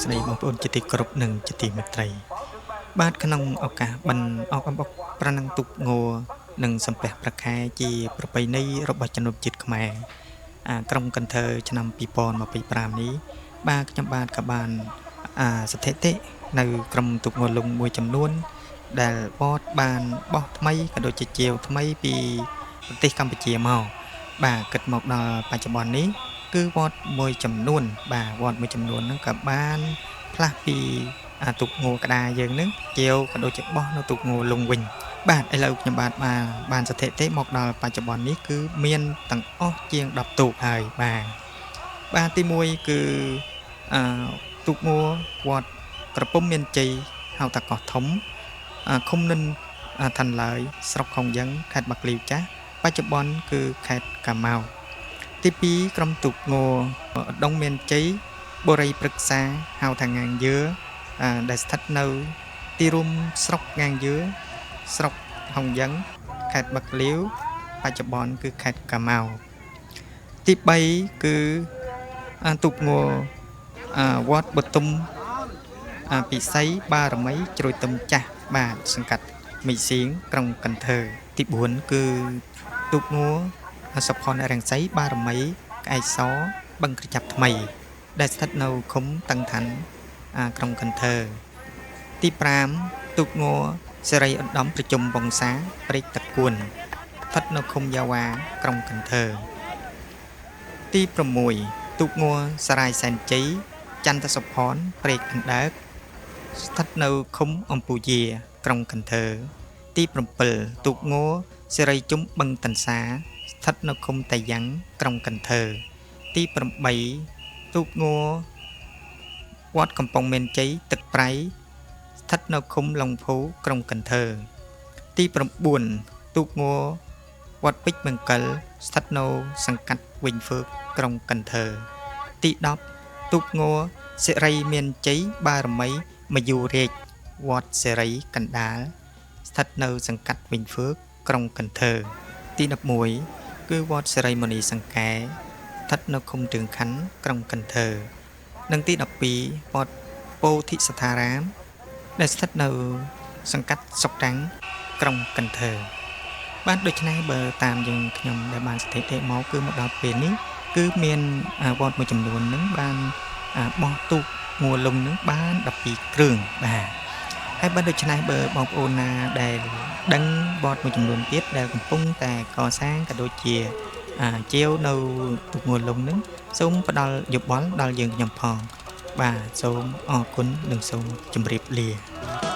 ស្តីបងប្អូនជាទីគោរពនិងជាទីមេត្រីបាទក្នុងឱកាសបិណ្ឌអកអំបុកប្រណាំងទូកងនិងសំពះប្រខែជាប្រពៃណីរបស់ជនជាតិខ្មែរក្រុងកន្ធើឆ្នាំ2025នេះបាទខ្ញុំបាទក៏បានស្ថិតិនៅក្រុមទូកងលុងមួយចំនួនដែលវត្តបានបោះថ្មីក៏ដូចជាជាវថ្មីពីប្រទេសកម្ពុជាមកបាទគិតមកដល់បច្ចុប្បន្ននេះគឺវត្តមួយចំនួនបាទវត្តមួយចំនួនហ្នឹងក៏បានផ្លាស់ពីទូកងក្តារយើងហ្នឹងជាវក៏ដូចជាបោះនៅទូកងលុងវិញបាទឥឡូវខ្ញុំបាទបានស្ថិតិមកដល់បច្ចុប្បន្ននេះគឺមានទាំងអស់ជាង10ទូកហើយបាទបាទទី1គឺទូកងវត្តក្រពុំមានជ័យហៅតាកោះធំឃុំនិនឋានឡើយស្រុកខុងយ៉ាងខេត្តបាក់លីវចាស់បច្ចុប្បន្នគឺខេត្តកាម៉ៅទី2ក្រុមទូកងដងមានជ័យបុរីព្រឹក្សាហៅថាងាងយើដែលស្ថិតនៅទីរួមស្រុកងាងយើស្រុកហុងយ៉ាងខេត្តបាក់លីវបច្ចុប្បន្នគឺខេត្តកាម៉ៅទី3គឺទូកងវត្តបទុមពិសីបារមីជ្រោយទឹមចាស់បាទសង្កាត់មីសៀងក្រុងកន្ធើទី4គឺទូកងសុផនរង្សីបារមីក្អែកសបឹងក្រចាប់ថ្មីដែលស្ថិតនៅឃុំតឹងឋានក្រុងកន្ធើទី5ទូកងសេរីឧត្តមប្រជុំវង្សាព្រែកតកួនស្ថិតនៅឃុំយ៉ាវ៉ាក្រុងកន្ធើទី6ទូកងសារាយសែនជ័យចន្ទសុផនព្រែកអណ្ដើកស្ថិតនៅឃុំអំពូយាក្រុងកន្ធើទី7ទូកងសេរីជុំបឹងតន្សាស្ថិតនៅឃុំតាយ៉ាងក្រុងកន្ធើទី8ទូកងវត្តកំពង់មានជ័យទឹកប្រៃស្ថិតនៅឃុំឡុងភូក្រុងកន្ធើទី9ទូកងវត្តពេជ្រមង្គលស្ថិតនៅសង្កាត់វិញហ្វឺកក្រុងកន្ធើទី10ទូកងសិរីមានជ័យបារមីមយូរាជវត្តសិរីកណ្ដាលស្ថិតនៅសង្កាត់វិញហ្វឺកក្រុងកន្ធើទី11គឺវត្តសិរីមុនីសង្កែស្ថិតនៅឃុំទ្រឿងខណ្ឌក្រុងកន្ធើនិងទី12វត្តពោធិស្ថារាមដែលស្ថិតនៅសង្កាត់សុកតាំងក្រុងកន្ធើបាទដូច្នេះបើតាមយើងខ្ញុំដែលបានស្ថិតិមកគឺមកដល់ពេលនេះគឺមានវត្តមួយចំនួននឹងបានបោះទូកងលុងនឹងបាន12គ្រឿងបាទហើយបើដូច្នេះបើបងប្អូនណាដែលដឹងវត្តមួយចំនួនទៀតដែលកំពុងតែកសាងក៏ដូចជាជាវនៅទូកងលុងនឹងសូមផ្ដល់យោបល់ដល់យើងខ្ញុំផងបាទសូមអរគុណនិងសូមជម្រាបលា។